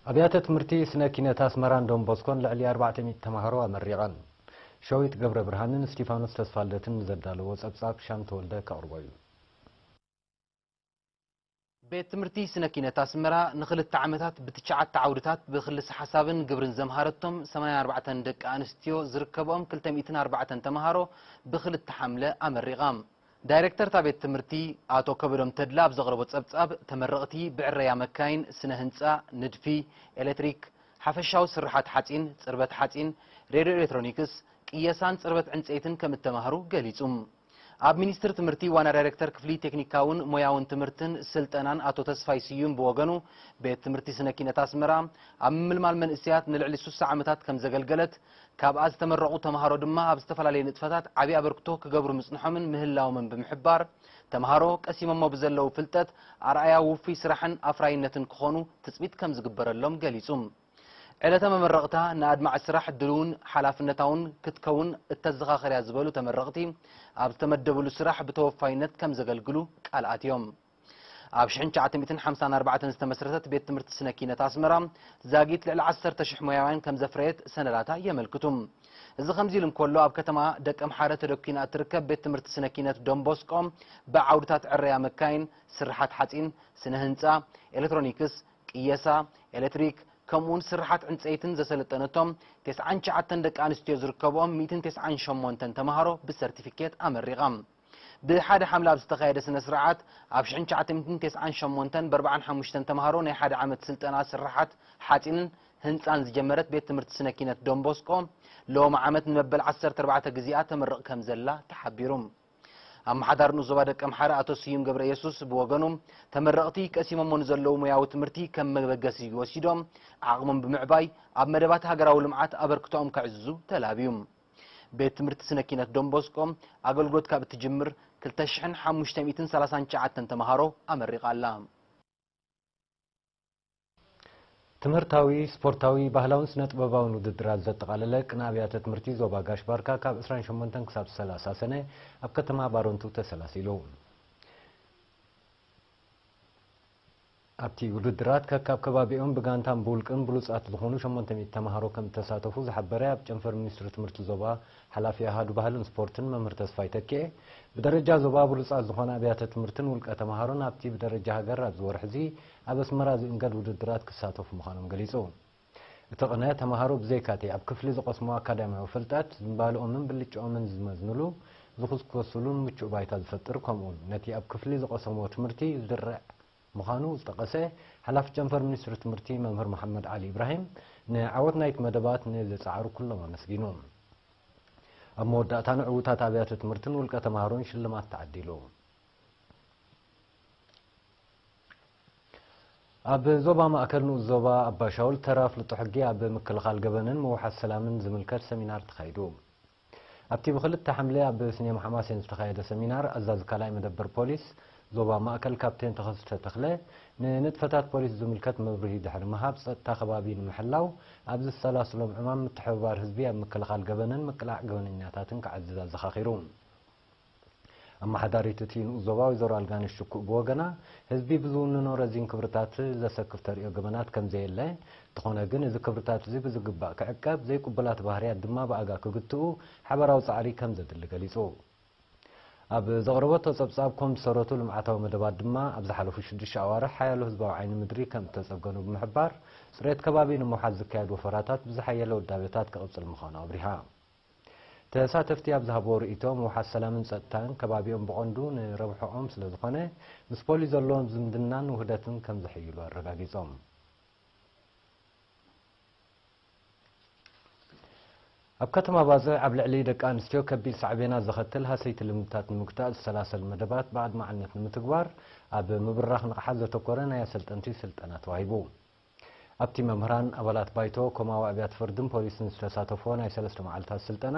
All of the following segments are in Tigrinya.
ኣብያተ ትምህርቲ ስነ ኪነት ኣስመራን ዶን ቦስኮን ልዕሊ ኣርባዕተ ሚእቲ ተማሃሮ ኣመሪቐን። ሸዊት ገብረ ብርሃንን እስቲፋኖስ ተስፋልደትን ንዘዳለዎ ጸብጻብ ሻም ተወልደ ከቕርቦ እዩ። ቤት ትምህርቲ ስነ ኪነት ኣስመራ ንኽልተ ዓመታት ብትሽዓተ ዓውድታት ብክልሰ ሓሳብን ግብርን ዘምሃረቶም ሰማንያን ኣርባዕተን ደቂ ኣንስትዮ ዝርከብኦም ክልተ ሚእትን ኣርባዕተን ተምሃሮ ብክልተ ሓምለ ኣመሪቓ። ዳይሬክተር እታ ቤት ትምህርቲ ኣቶ ከበዶም ተድላ ኣብ ዘቕረቦ ጸብጻብ፣ ተመረቕቲ ብዕረያ መካይን፣ ስነ ህንጻ፣ ንድፊ፣ ኤሌክትሪክ፣ ሓፈሻዊ ስርሓት ሓጺን፣ ጽርበት ሓጺን፣ ሬድዮ ኤሌክትሮኒክስ፣ ቅየሳን ጽርበት ዕንጸይትን ከም እተማህሩ ገሊጹ። ኣብ ሚኒስትሪ ትምህርቲ ዋና ዳይሬክተር ክፍሊ ቴክኒካውን ሞያውን ትምህርትን ስልጠናን ኣቶ ተስፋይ ስዩም ብወገኑ፣ ቤት ትምህርቲ ስነ ኪነት ኣስመራ ኣብ ምምልማል መንእሰያት ንልዕሊ ሱሳ ዓመታት ከም ዘገልገለት፣ ካብኣ ዝተመረቑ ተምሃሮ ድማ ኣብ ዝተፈላለየ ንጥፈታት ዓቢ ኣበርክቶ ክገብሩ ምጽንሖምን ምህላዎምን ብምሕባር፣ ተምሃሮ ቀሲሞሞ ብዘለዉ ፍልጠት ኣርኣያ ውፉይ ስራሕን ኣፍራይነትን ክኾኑ ትጽቢት ከም ዝግበረሎም ገሊጹ። ዕለተ መመረቕታ ንኣድማዒ ስራሕ ድሉውን ሓላፍነታውን ክትከውን እተዘኻኽር እያ ዝበሉ ተመረቕቲ፣ ኣብ ዝተመደብሉ ስራሕ ብተወፋይነት ከም ዘገልግሉ ቃል ኣትዮም። ኣብ ሽሕን ትሽዓተ ሚእትን ሓምሳን ኣርባዕተን ዝተመስረተት ቤት ትምህርቲ ስነ ኪነት ኣስመራ፣ ዛጊት ልዕሊ ዓሰርተ ሽሕ ሞያውያን ከም ዘፍረየት ሰነዳታ የመልክቱ። እዚ ከምዚ ኢሉ እንከሎ፣ ኣብ ከተማ ደቀምሓረ ተደኲና እትርከብ ቤት ትምህርቲ ስነ ኪነት ዶን ቦስቆ፣ ብዓውድታት ዕረያ መካይን፣ ስርሓት ሓጺን፣ ስነ ህንጻ፣ ኤሌክትሮኒክስ፣ ቅየሳ፣ ኤሌክትሪክ፣ ከምኡውን ስርሓት ዕንጸይትን ዘሰለጠነቶም ተስዓን ትሽዓተን ደቂ ኣንስትዮ ዝርከብኦም ሚእትን ተስዓን ሸሞንተን ተምሃሮ ብሰርቲፊኬት ኣመሪቓ። ብሓደ ሓምለ ኣብ ዝተኻየደ ስነ ስርዓት፣ ኣብ ሽሕን ትሽዓተ ሚእትን ተስዓን ሸሞንተን ብኣርባዓን ሓሙሽተን ተምሃሮ ናይ ሓደ ዓመት ስልጠና ስርሓት ሓጺንን ህንጻን ዝጀመረት ቤት ትምህርቲ ስነ ኪነት ዶን ቦስቆ፣ ሎሚ ዓመት ንመበል ዓሰርተ ኣርባዕተ ግዜኣ ተመርቕ ከም ዘላ ተሓቢሩ። ኣመሓዳሪ ንኡስ ዞባ ደቀምሓረ ኣቶ ስዩም ገብረ የሱስ ብወገኑ፣ ተመረቕቲ ቀሲሞሞ ንዘለዉ ሞያዊ ትምህርቲ ከም መበገሲ ወሲዶም፣ ዓቕሞም ብምዕባይ ኣብ መደባት ሃገራዊ ልምዓት ኣበርክቶኦም ከዕዝዙ ተላብዩ። ቤት ትምህርቲ ስነ ኪነት ዶን ቦስቆ ኣገልግሎት ካብ እትጅምር ክልተ ሽሕን ሓሙሽተ ሚእትን ሰላሳን ትሽዓተን ተምሃሮ ኣመሪቓ ኣላ። ትምህርታዊ፣ ስፖርታዊ፣ ባህላውን ስነ ጥበባውን ውድድራት ዘጠቓለለ ቅነ ኣብያተ ትምህርቲ ዞባ ጋሽ ባርካ ካብ ዕስራን ሸሞንተን ክሳብ ሰላሳ ሰነ ኣብ ከተማ ባረንቱ ተሰላሲሉ። ኣብቲ ውድድራት ከካብ ከባቢኦም ብጋንታን ብውልቅን ብሉጻት ዝኾኑ ሸሞንተ ሚእቲ ተምሃሮ ከም እተሳተፉ ዝሓበረ ኣብ ጨንፈር ሚኒስትሪ ትምህርቲ ዞባ ሓላፊ ኣሃዱ ባህልን ስፖርትን መምህር ተስፋይ ተኪኤ፣ ብደረጃ ዞባ ብሉጻት ዝኾና ኣብያተ ትምህርትን ውልቀ ተምሃሮን ኣብቲ ብደረጃ ሃገር ኣብዚ ወርሒ እዚ ኣብ ኣስመራ ዝእንገድ ውድድራት ክሳተፉ ምዃኖም ገሊጹ። እቲ ቅነ፣ ተምሃሮ ብዘይካ'ቲ ኣብ ክፍሊ ዝቐስምዎ ኣካዳሚያዊ ፍልጠት፣ ዝንባልኦምን ብልጭኦምን ዝመዝንሉ፣ ዝኹስኮስሉን ምቹእ ባይታ ዝፈጥር፣ ከምኡውን ነቲ ኣብ ክፍሊ ዝቐሰምዎ ትምህርቲ ዝድርዕ ምዃኑ ዝጠቐሰ ሓላፊ ጨንፈር ሚኒስትሪ ትምህርቲ መምህር መሓመድ ዓሊ ኢብራሂም፣ ንዓወት ናይቲ መደባት ንዝጸዓሩ ኩሎም ኣመስጊኑ። ኣብ መወዳእታ ንዕዉታት ኣብያተ ትምህርትን ውልቀ ተምሃሮን ሽልማት ተዓዲሉ። ኣብ ዞባ ማእከል ንኡስ ዞባ ኣባሻውል ተራ ኣፍልጦ ሕጊ ኣብ ምክልኻል ገበንን ምውሓስ ሰላምን ዝምልከት ሰሚናር ተኻይዱ። ኣብቲ ብክልተ ሓምለ ኣብ ስኔማ ሓማሴን ዝተኻየደ ሰሚናር፣ ኣዛዚ ካልኣይ መደበር ፖሊስ ዞባ ማእከል ካፕቴን ተኸስተ ተኽለ፣ ንንጥፈታት ፖሊስ ዝምልከት መብርሂ ድሕሪ ምሃብ፣ ጸጥታ ከባቢ ንምሕላው ኣብ ዝሰላስሎም ዕማም ምትሕብባር ህዝቢ ኣብ ምክልኻል ገበንን ምቅላዕ ገበነኛታትን ክዓዝዝ ኣዘኻኺሩ። ኣመሓዳሪት እቲ ንኡስ ዞባ ወይዘሮ ኣልጋነሽ ሽኩእ ብወገና፣ ህዝቢ ብዝውንኖ ረዚን ክብርታት ዘሰክፍ ተርእዮ ገበናት ከም ዘየለ፣ እንተኾነ ግን እዚ ክብርታት እዚ ብዝግባእ ክዕቀብ፣ ዘይቅቡላት ባህርያት ድማ ብኣጋ ክግትኡ ሓበራዊ ጻዕሪ ከም ዘድሊ ገሊጹ። ኣብ ዘቕረበቶ ጸብጻብ፣ ኮም ዝሰረቱ ልምዓታዊ መደባት ድማ ኣብ ዝሓለፉ ሽዱሽተ ኣዋርሕ ሓያሎ ህዝባዊ ዓይኒ ምድሪ ከም እተጸገኑ ብምሕባር፣ ጽሬት ከባቢ ንምውሓስ ዝካየድ ወፈራታት ብዝሓየለ ውዳቤታት ክቕጽል ምዃኑ ኣብሪሃ። ተሳተፍቲ ኣብ ዝሃብዎ ርእይቶ፣ ምውሓስ ሰላምን ጸጥታን ከባቢኦም ብቐንዱ ንረብሕኦም ስለ ዝኾነ፣ ምስ ፖሊስ ዘለዎም ዝምድናን ውህደትን ከም ዘሐይሉ ኣረጋጊጾም። ኣብ ከተማ ባጽዕ ኣብ ልዕሊ ደቂ ኣንስትዮ ከቢድ ሳዕቤናት ዘኸትል ሃሰይቲ ልምድታት ንምግታእ ዝሰላሰል መደባት ብኣድማዕነት ንምትግባር ኣብ ምብራኽ ንቕሓት ዘተኮረ ናይ ኣሰልጠንቲ ስልጠና ተዋሂቡ። ኣብቲ መምህራን፣ ኣባላት ባይቶ፣ ኮማዊ ኣብያተ ፍርድን ፖሊስን ዝተሳተፍዎ ናይ ሰለስተ መዓልታት ስልጠና፣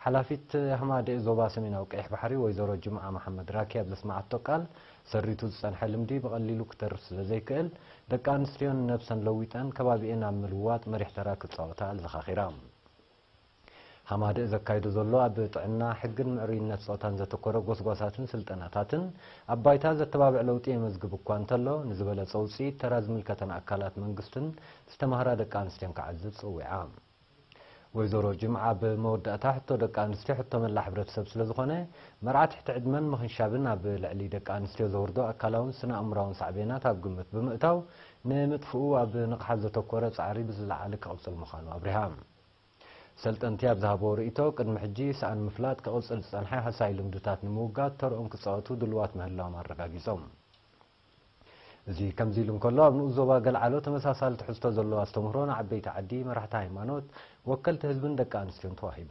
ሓላፊት ህማደኤ ዞባ ሰሜናዊ ቀይሕ ባሕሪ ወይዘሮ ጅምዓ መሓመድ ራኪ ኣብ ዘስመዓቶ ቃል፣ ሰሪቱ ዝጸንሐ ልምዲ ብቐሊሉ ክተርፍ ስለ ዘይክእል፣ ደቂ ኣንስትዮ ንነብሰን ለዊጠን ከባቢኤን ኣብ ምልዋጥ መሪሕ ተራ ክጻወታ ኣዘኻኺራ። ኣማድእ ዘካይዶ ዘሎ ኣብ ጥዕና፣ ሕግን ምዕሩይነት ጾታን ዘተኮረ ጎስጓሳትን ስልጠናታትን ኣብ ባይታ ዘተባብዕ ለውጢ የመዝግብ እኳ እንተሎ፣ ንዝበለጸ ውጽኢት ተራ ዝምልከተን ኣካላት መንግስትን ዝተማህራ ደቂ ኣንስትዮን ክዓዝብ ጽዊዓ። ወይዘሮ ጅምዓ ኣብ መወዳእታ፣ ሕቶ ደቂ ኣንስትዮ ሕቶ መላ ሕብረተሰብ ስለ ዝኾነ፣ መርዓ ትሕቲ ዕድመን ምኽንሻብን ኣብ ልዕሊ ደቂ ኣንስትዮ ዘውርዶ ኣካላውን ስነ ኣእምራውን ሳዕቤናት ኣብ ግምት ብምእታው፣ ንምጥፍኡ ኣብ ንቕሓት ዘተኮረ ጻዕሪ ብዝለዓለ ክቕጽል ምዃኑ ኣብሪሃ። ሰልጠንቲ ኣብ ዝሃብዎ ርእይቶ፣ ቅድሚ ሕጂ ሰኣን ምፍላጥ ክቕጽል ዝጸንሐ ሃሳይ ልምድታት ንምውጋድ ተርኦም ክጻወቱ ድልዋት ምህላዎም ኣረጋጊጾም። እዚ ከምዚ ኢሉ እንከሎ፣ ኣብ ንኡስ ዞባ ገልዓሎ ተመሳሳሊ ትሕዝቶ ዘለዎ ኣስተምህሮ ንዓበይቲ ዓዲ፣ መራሕቲ ሃይማኖት፣ ወከልቲ ህዝብን ደቂ ኣንስትዮን ተዋሂቡ።